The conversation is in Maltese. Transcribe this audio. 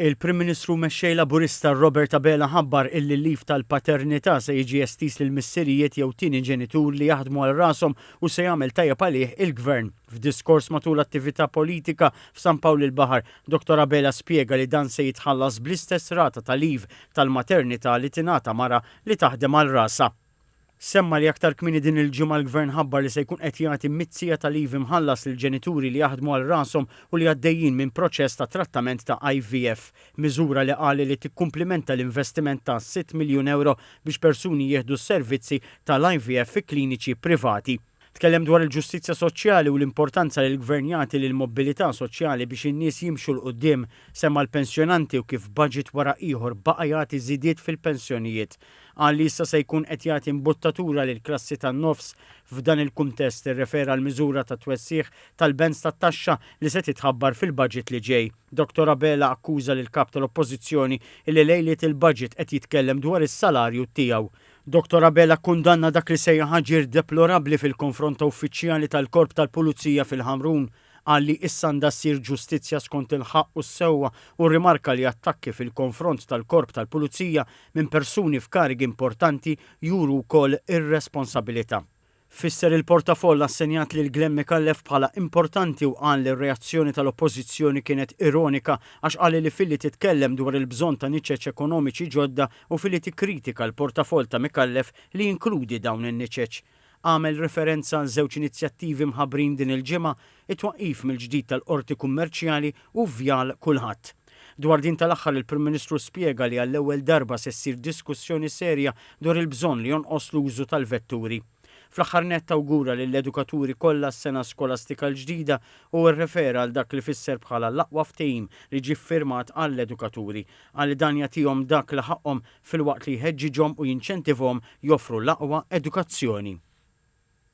Il-Prim Ministru u Mexxej Laburista Robert Abela ħabbar illi l-leave tal-paternità se jiġi estiż lil missirijiet jew tieni ġenitur li jaħdmu għal rashom u se jagħmel tajjeb għalih il-Gvern. F'diskors matul attività politika f'San Pawl il-Baħar, Dottor Abela spjega li dan se jitħallas bl-istess rata ta' leave tal-maternità li tingħata mara li taħdem għal rasha. Semma li aktar kmieni din il-ġimgħa l-Gvern ħabbar li se jkun qed jagħti mizzija ta' leave imħallas lil ġenituri li jaħdmu għal rashom u li għaddejjin minn proċess ta' trattament ta' IVF, miżura li qal li tikkumplimenta l-investiment ta' sitt miljun ewro biex persuni jieħdu s-servizzi tal-IVF fi kliniċi privati. Tkellem dwar il-ġustizzja soċjali u l-importanza li l-Gvern jagħti lill-mobbilità soċjali biex in-nies jimxu 'l quddiem. Semma l-pensjonanti u kif budget wara ieħor baqa' jagħti żidiet fil-pensjonijiet. Qal li issa se jkun qed jagħti imbuttatura lill-klassi tan-nofs. F'dan il kuntest irrefera għall-miżura ta' twessigħ tal-bands tat-taxxa li se titħabbar fil-budget li ġej. Dottor Abela akkuża lill-Kap tal-Oppożizzjoni illi lejliet il-budget qed jitkellem dwar is-salarju tiegħu. Dottor Abela kkundanna dak li sejjaħ aġir deplorabbli fil-konfront ta' uffiċjali tal-Korp tal-Pulizija fil-Ħamrun. Qal li issa għandha ssir ġustizzja skont il-ħaqq u s-sewwa u rrimarka li attakki fil-konfront tal-Korp tal-Pulizija minn persuni f'karigi importanti juru wkoll irresponsabilità. Fisser il-portafoll assenjat lil Glenn Micallef bħala importanti u qal li r-reazzjoni tal-Oppożizzjoni kienet ironika għax qal li filli titkellem dwar il-bżonn ta' niċeċ ekonomiċi ġodda u filli tikkritika l-portafoll ta' Micallef li jinkludi dawn in-niċeċ. Għamel riferenza għal żewġ inizjattivi mħabbrin din il-ġimgħa, it-twaqqif mill-ġdid tal-Qorti Kummerċjali u Vjal Kulħadd. Dwar din tal-aħħar il-Prim Ministru spjega li għall-ewwel darba se ssir diskussjoni serja dwar il-bżonn li jonqos l-użu tal-vetturi. Fl-aħħar nett awgura lill-edukaturi kollha s-sena skolastika l-ġdida u rrefera għal dak li fisser bħala l-aqwa ftehim li ġie ffirmat għall-edukaturi. Qal li dan jagħtihom dak li ħaqqhom filwaqt li jħeġġiġhom u jinċentivhom joffru l-aqwa edukazzjoni.